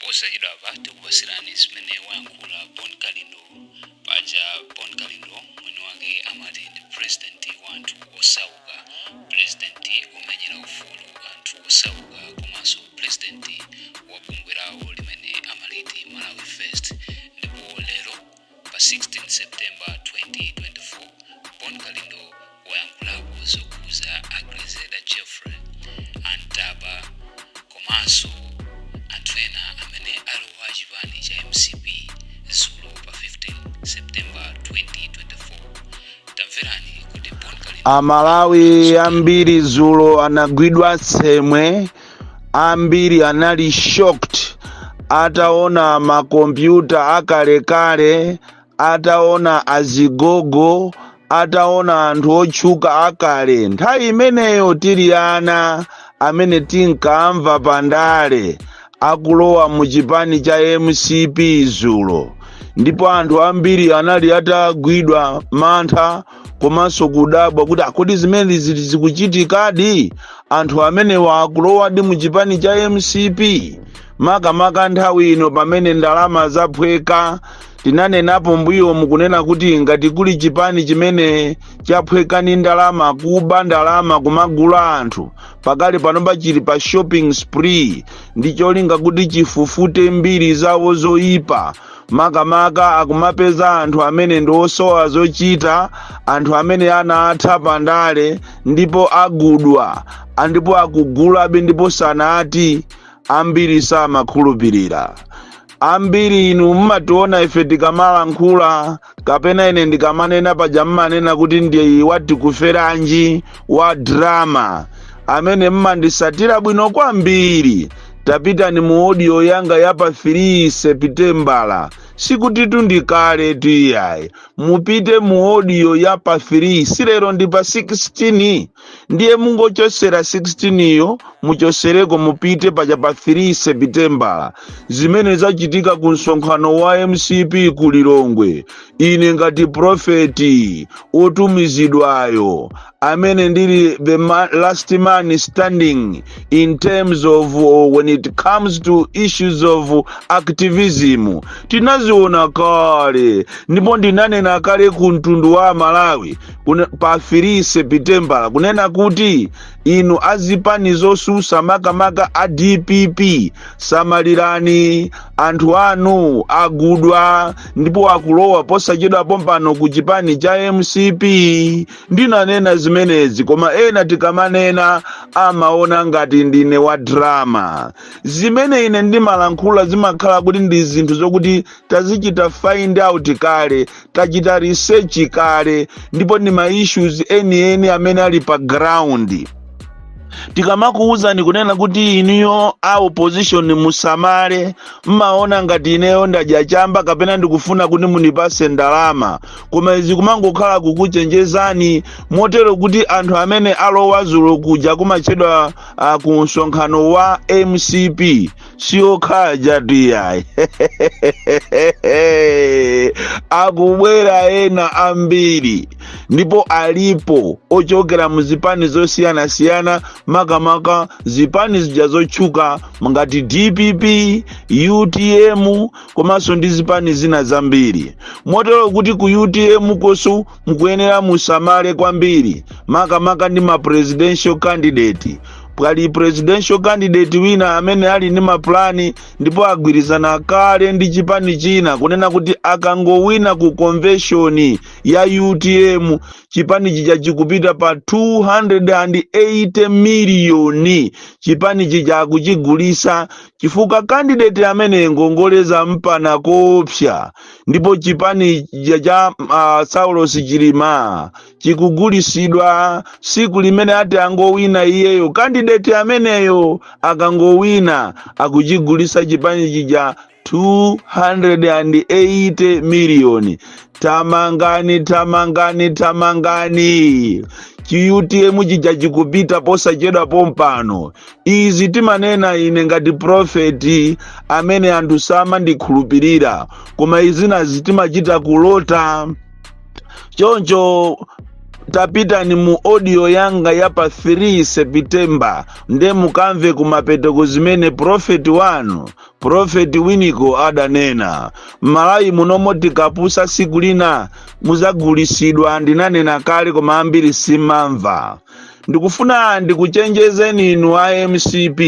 Posachedwapa tikupasirani zimene wayankhula Bon Kalindo. Paja Bon Kalindo mwini wake amati ndi president wa anthu osauka, president omenyera ufulu anthu osauka, komanso president wa bungwe lawo limene amaliti Malawi First. Ndipo lero pa 16 September 2024, Bon Kalindo wayankhulapo zokhuza a Grezelder Jeffrey Antaba komanso anthu ena amene alowa chipani cha MCP dzulo pa 15 September 2024. Tamverani kuti Bon Kalindo Amalawi ambiri dzulo anagwidwa tsemwe, ambiri anali shocked ataona makompyuta akalekale, ataona azigogo, ataona anthu otchuka akale nthawi imeneyo tili ana amene tinkamva pandale akulowa mu chipani cha MCP dzulo. Ndipo anthu ambiri anali atagwidwa mantha komanso kudabwa kuti akodi zimene zikuchitikadi, anthu amenewa akulowadi mu chipani cha MCP, makamaka nthawi ino pamene ndalama zaphweka. Tinanenapo mbuyo mukunena kuti ngati kuli chipani chimene chaphweka ndi ndalama, kuba ndalama, kumagula anthu, pakali panopa chili pa shopping spree ndi cholinga kuti chifufute mbiri zawo zoyipa. Makamaka akumapeza anthu amene ndi osowa zochita, anthu amene anatha pandale ndipo agudwa, ndipo akugulabe ndipo sanati. Ambiri samakhulupirira. Ambiri inu mmationa ife tikamalankhula kapena ine ndikamanena paja, mmanena kuti ndi watikuferanji wa drama. Amene mmandisatira bwino kwambiri, tapitani mu audio yanga ya pa 3 Sepitembala, sikuti tundikale tiyayi. Mupite mu audio ya pa 3, silero ndi pa 16, ndiye mungochosera 16 iyo, muchosereko, mupite paja pa 3 Sepitembala, zimene zachitika ku msonkhano wa MCP ku Lilongwe. Ine ngati profeti otumizidwayo amene ndili the last man standing in terms of when it comes to issues of activism, tinaziona kale ndipo ndinanena kale ku mtundu wa Malawi pa 3 Sepitembala kunena kuti inu azipani zosusa, makamaka a DPP, samalirani, anthu anu agudwa ndipo akulowa posachedwa pompano ku chipani cha MCP. Ndinanena zimenezi, koma ena tikamanena amaona ngati ndine wa drama. Zimene ine ndimalankhula zimakhala kuti ndi zinthu zokuti tazichita find out kale, tachita research kale, ndipo ndi ma issues enieni amene ali pa ground. Tikamakuwuzani kunena kuti inuyo a opposition musamale, mmaona ngati ineyo ndadya chamba kapena ndikufuna kuti mundipase ndalama, koma izi kumangokhala kukuchenjezani. Motero kuti anthu amene alowa dzulo kuja kumatchedwa ku msonkhano wa MCP siyokhala jatiyayi, akubwera ena ambiri ndipo alipo ochokera mu zipani zosiyanasiyana, makamaka zipani zija zotchuka ngati DPP, UTM komanso ndi zipani zina zambiri. Motero kuti ku UTM kosu mukuyenera musamale kwambiri, makamaka ndi ma presidential candidate. Pali presidential candidate wina amene ali ndi mapulani ndipo agwirizana kale ndi chipani china kunena kuti akangowina ku convention ya UTM, chipani chija chikupita pa 280 miliyoni. Chipani chija akuchigulisa chifukwa candidate amene ngongole zampana kopsa, ndipo chipani chija cha Saulos Chilima chikugulisidwa. Siku limene ati angowina iyeyo, candidate ameneyo akangowina, akuchigulisa chipani chija 280 miliyoni. Tamangani, tamangani, tamangani, chi UTM chija chikupita posachedwa pompano. Izi timanena ine ngati profeti amene anthu samandikhulupirira, koma izinazi timachita kulota choncho. Tapitani mu audio yanga ya pa 3 September, nde mukamve kumapeteko zimene prophet wanu, Prophet Winiko, adanena. M'Malawi munomo tikapusa, siku lina muzagulisidwa. Ndinanena kale, koma ambiri simamva. Ndikufuna ndikuchenjezeni inu a MCP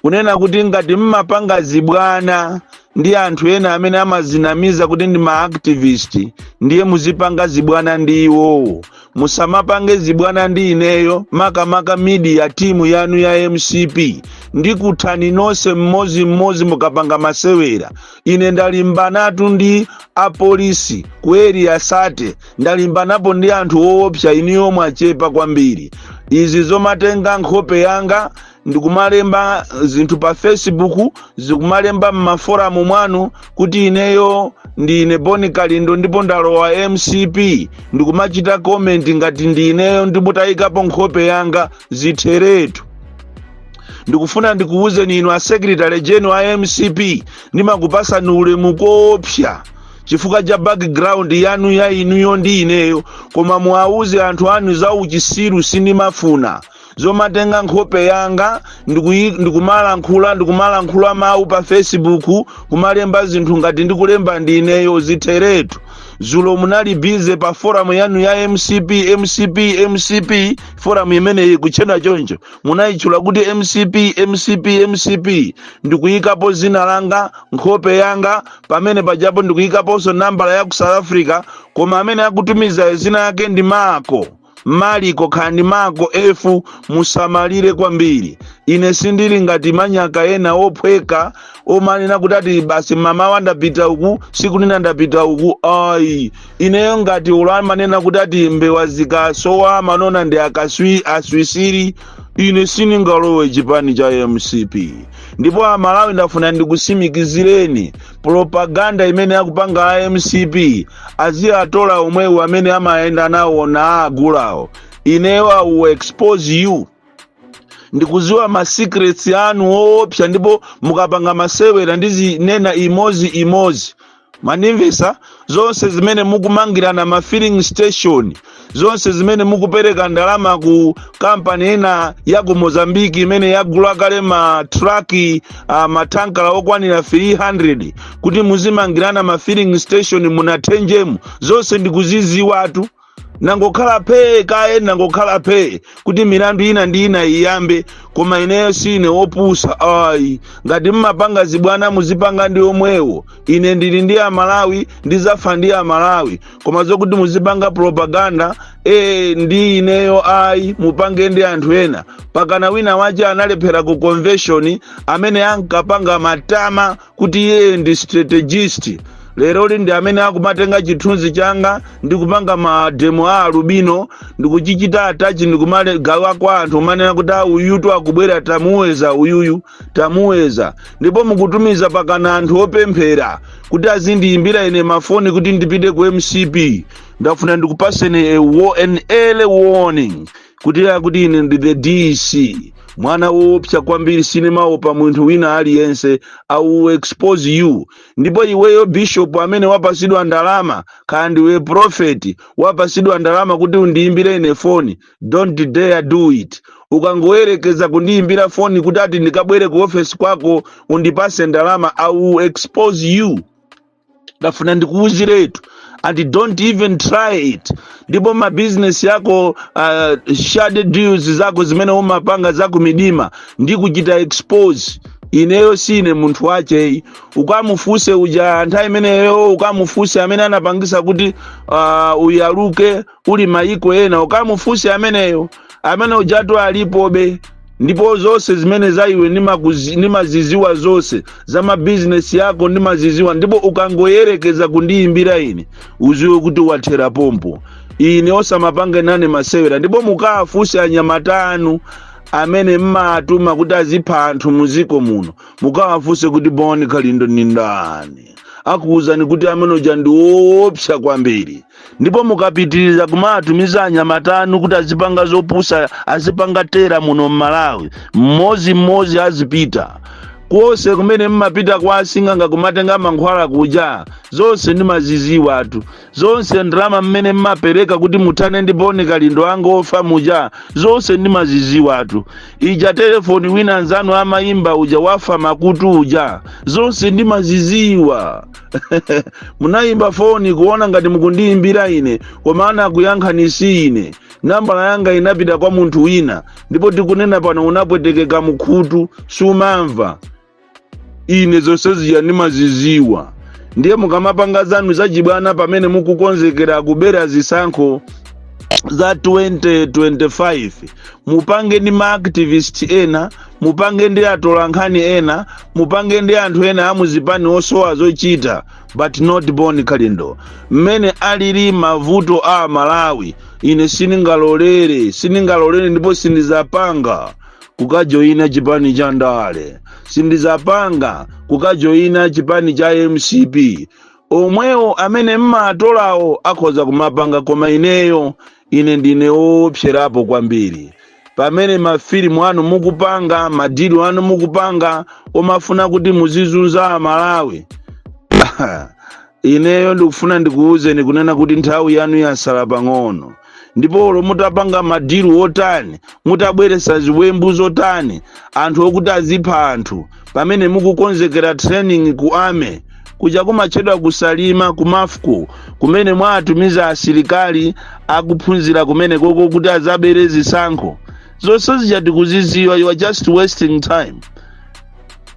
kunena kuti ngati mmapanga zibwana ndi anthu ena amene amazinamiza kuti ndi maactivist, ndiye muzipanga zibwana ndi iwowo, musamapange zibwana ndi ineyo, makamaka media team yanu ya MCP. Ndikuthani nonse mmodzimmodzi mukapanga masewera. Ine ndalimbanatu ndi apolisi ku Area 30, ndalimbanapo ndi anthu woopsa. Iniyo mwachepa kwambiri. Izi zomatenga nkhope yanga ndikumalemba zinthu pa Facebook, zikumalemba m'maforum mwanu kuti ineyo ndine Boni Kalindo ndipo ndalowa MCP, ndikumachita comment ngati ndi ineyo ndimutayikapo nkhope yanga, zitheretu. Ndikufuna ndikuwuzeni inu a secretary general a MCP, ndimakupasani ulemu koopsa chifukwa cha background yanu ya inuyo ndi ineyo, koma muwauze anthu anu za uchisiru sindimafuna. Zomatenga nkhope yanga ndikumalankhula mawu pa Facebook, kumalemba zinthu ngati ndikulemba ndi ineyo, zitheretu. Zulo munali busy pa forum yanu ya MCP, MCP, MCP. Forum imeneyi kutchedwa choncho, munayitchula kuti MCP, MCP, MCP, ndikuyikapo zina langa, nkhope yanga pamene pajapo, ndikuyikaponso nambala ya ku South Africa. Koma amene akutumiza zina yake ndi Mako Maliko, khandi Mako F. Musamalire kwambiri. Ine sindili ngati manyaka ena ophweka omanena kuti ati basi mamawa ndapita uku, siku lina ndapita uku. Ayi, ineyo ngati ulo amanena kuti ati mbewa zikasowa manona ndi akaswi aswisiri, ine sindingalowe chipani cha MCP. Ndipo Amalawi, ndafuna ndikusimikizireni, propaganda imene akupanga a MCP, aziyatola omwewo amene amayenda nawo na agulawo. Ineyo I will expose you. Ndikuziwa ma secrets anu woopsa, ndipo mukapanga masewera ndizinena imozi imozi. Mandimvesa? Zonse zimene mukumangirana ma filling station, zonse zimene mukupereka ndalama ku kampani ina ya ku Mozambiki imene yagula kale ma truck, matankala okwanira 300 kuti muzimangirana ma filling station munathenjemu, zonse ndikuziziwatu. Nangokhala phee kaye, nangokhala phee kuti milandu ina ndi ina iyambe. Koma ineyo sine wopusa, ayi. Ngati mmapanga zibwana, muzipanga ndi omwewo. Ine ndili ndi Amalawi, ndizafa ndi Amalawi. Koma zokuti muzipanga propaganda ndi ineyo, ayi, mupange ndi anthu ena. Pakana wina wache analephera ku convention, amene ankapanga matama kuti iye ndi strategist, leroli ndi amene akumatenga chithunzi changa ndi kupanga mademo a alubino, ndikuchichita attach, ndikumagawa kwa anthu, umanena kuti a uyutu akubwera, tamuweza uyuyu, tamuweza. Ndipo mukutumiza pakana anthu opemphera kuti azindiyimbira ine mafoni kuti ndipite ku MCP. Ndafuna ndikupaseni an early warning kuti ine ndi the DC, mwana woopsa kwambiri. Sinimaopa munthu wina aliyense. I will expose you. Ndipo iweyo bishop amene wapasidwa ndalama, kaya ndiwe prophet wapasidwa ndalama kuti undiyimbire ine foni, don't dare do it. Ukangoyerekeza kundiyimbira foni kuti ati ndikabwere ku office kwako undipase ndalama, I will expose you. Ndafuna ndikuwuziretu, and don't even try it. Ndipo mabizinesi yako, shady deals zako zimene umapanga zaku midima, ndikuchita expose. Ineyo sine munthu wacheyi. Ukamufuse uja nthawi imeneyo, ukamufuse amene anapangisa kuti uyaluke uli mayiko ena, ukamufuse ameneyo, amene ujatu alipobe. Ndipo zonse zimene za iwe ndimaziziwa, zonse za mabizinesi yako ndimaziziwa. Ndipo ukangoyerekeza kundiyimbira ine, uziwe kuti wathera pompo. Ine osamapange nane masewera. Ndipo mukaafuse anyamata anu amene mmatuma kuti azipha anthu muziko muno, mukawafunse kuti Boni Kalindo ni ndani, akuwuzani kuti amene uja ndi woopsa kwambiri. Ndipo mukapitiriza kumatumiza anyamata anu kuti azipanga zopusa, azipanga terror muno mMalawi, mmodzi mmodzi azipita. Konse kumene mmapita kwa asing'anga kumatenga mankhwala kuja, zonse ndimaziziwatu zonse. Ndalama mmene mmapereka kuti muthane ndi Boni Kalindo angofa muja, zonse ndimaziziwatu. Ija telefoni wina nzanu amayimba uja wafa makutu uja, zonse ndimaziziwa. Munayimba foni kuona ngati mukundiyimbira ine, koma anakuyankhani si ine. Nambala yanga inapita kwa munthu wina, ndipo tikunena pano unapwetekeka mukhutu, sumamva. Ine zonse zija ndimaziziwa. Ndiye mukamapanga zanu zachibwana pamene mukukonzekera kubera zisankho za 2025, mupange ndi maactivist ena, mupange ndi atolankhani ena, mupange ndi anthu ena amuzipani osowa zochita, but not Bon Kalindo. Mmene alili mavuto a Malawi, ine sindingalolere, sindingalolere ndipo sindizapanga kukajoyina chipani cha ndale, sindizapanga kukajoyina chipani cha MCP. Omwewo amene mmatolawo akhoza kumapanga, koma ineyo, ine ndine woopserapo kwambiri. Pamene mafilimu anu mukupanga, madeal anu mukupanga omafuna kuti muzizunza Amalawi, ineyo ndikufuna ndikuwuzeni kunena kuti nthawi yanu yasala pang'ono. Ndipo olo mutapanga madeal otani, mutabweresa ziwembu zotani, anthu okuti azipha anthu, pamene mukukonzekera training ku army kuja kumatchedwa kusalima ku Mafco, kumene mwatumiza asilikali akuphunzira kumene koko kuti azabere zisankho, zonse zija tikuziziwa. You are just wasting time.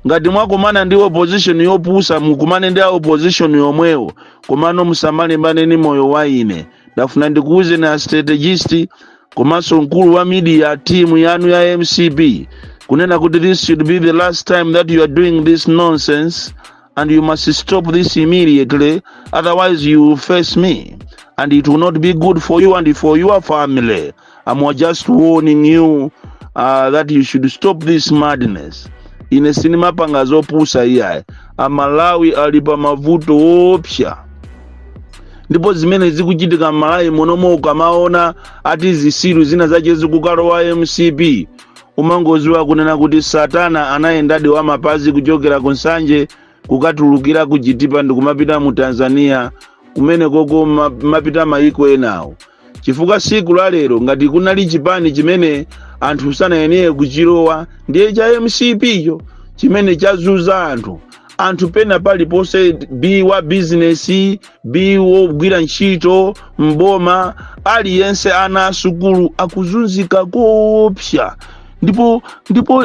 Ngati mwakumana ndi opposition yopusa, mukumane ndi a opposition yomwewo, komano musamalimbane ni moyo wa ine. Ndafuna ndikuwuzeni a strategist komanso mkulu wa media team yanu ya MCP kunena kuti this should be the last time that you are doing this nonsense, and you must stop this immediately, otherwise you will face me and it will not be good for you and for your family. I'm just warning you that you should stop this madness. Ine sinimapanga zopusa iyayi. Amalawi ali pa mavuto opsa, ndipo zimene zikuchitika m'Malawi munomo, ukamaona ati zisilu zina zache zikukalowa MCP, umangoziwa kunena kuti Satana anayendadi wa mapazi kuchokera ku Nsanje kukatulukira ku Chitipa ndikumapita mu Tanzania kumene koko mapita mayiko enawo. Chifukwa siku la lero ngati kunali chipani chimene anthu sanayeneye kuchilowa, ndiye cha MCP cho, chimene chazuza anthu. Anthu pena paliponse, be wa bizinesi, be wogwira ntchito mboma, aliyense, ana asukulu akuzunzika koopsa. Ndipo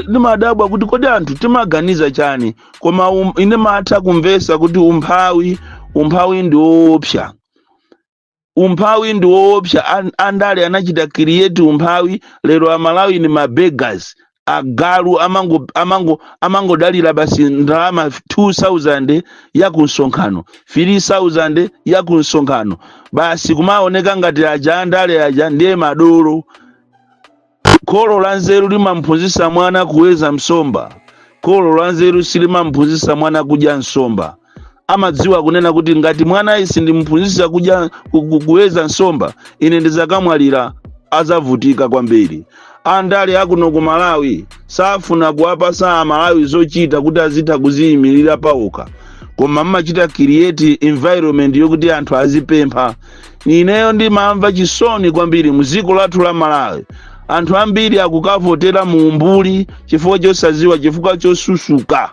ndimadabwa kuti kodi anthu timaganiza chani? Koma ine matha kumvesa kuti umphawi, umphawi ndi woopsa, umphawi ndi woopsa. Andale anachita create umphawi. Lero Amalawi ni mabeggars, agalu amangodalira basi ndalama 2000 ya ku msonkhano, 3000 ya ku msonkhano, basi kumaoneka ngati aja andale aja ndiye madolo. Kholo la nzeru limamphunzitsa mwana kuweza msomba. Kholo la nzeru silimamphunzitsa mwana kudya nsomba. Amadziwa kunena kuti ngati mwana isi ndimphunzitsa kudya kuweza nsomba, ine ndizakamwalira azavutika kwambiri. Andale akuno ku Malawi safuna kuwapasa Amalawi zochita kuti azitha kuziyimirira pawokha, koma mmachita create environment yokuti anthu azipempha. Ineyo ndimamva chisoni kwambiri. Mdziko lathu la Malawi anthu ambiri akukavotera mu umbuli chifukwa chosaziwa, chifukwa chosusuka,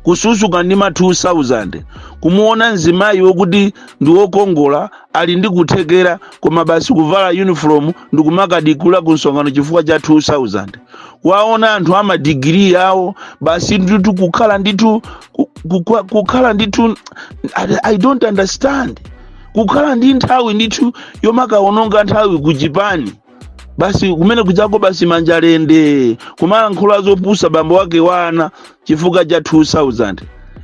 kususuka ndi ma 2000. Kumuona mzimayi wokuti ndi wokongola, ali ndi kuthekera, koma basi kuvala uniform ndikumakadikula ku msonkhano chifukwa cha 2000. Waona anthu amadigiri yawo, basi ndithu kukhala ndithu kukhala ndithu, I don't understand, kukhala ndi nthawi ndithu yomakaononga nthawi kuchipani basi kumene kuchako, basi manjalende kumalankhula zopusa, bambo wake wana, chifukwa cha 2000.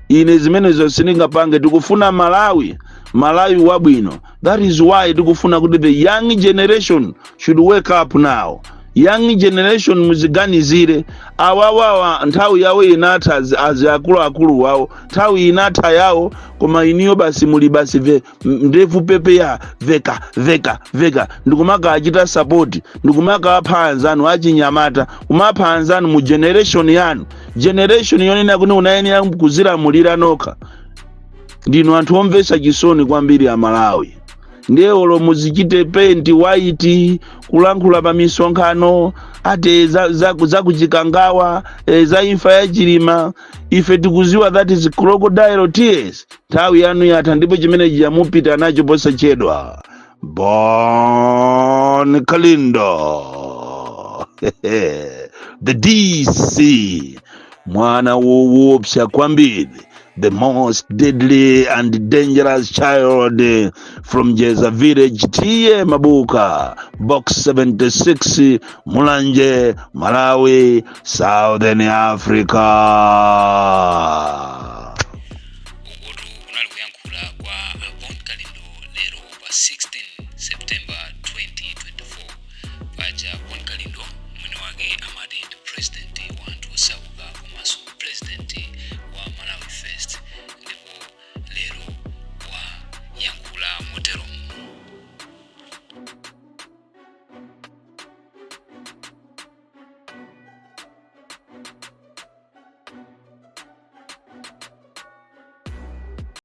Ine zimenezo sindingapange. Tikufuna Malawi, Malawi wabwino. That is why tikufuna kuti the young generation should wake up now. Young generation, muziganizire. Awawawa nthawi yawo inatha, azi akuluakulu wawo nthawi inatha yawo, koma iniyo basi muli basi ndevu pepeya, veka veka veka, ndikumaka achita support, ndikumaka apha anzanu achinyamata, kumapha anzanu mu generation yanu, generation yonena kuti unayenera kuzilamulira nokha. Ndinu anthu omvetsa chisoni kwambiri, Amalawi. Ndiye olo muzichite paint white, kulankhula pa misonkhano ate za kuchikangawa, za imfa ya Chilima, ife tikuziwa that is crocodile tears. Nthawi yanu yatha, ndipo chimene chiyamupita nacho posachedwa. Bon Kalindo, the DC, mwana woopsa kwambiri, the most deadly and dangerous child from Jeza Village, T/A Mabuka, Box 76, Mulanje, Malawi, Southern Africa.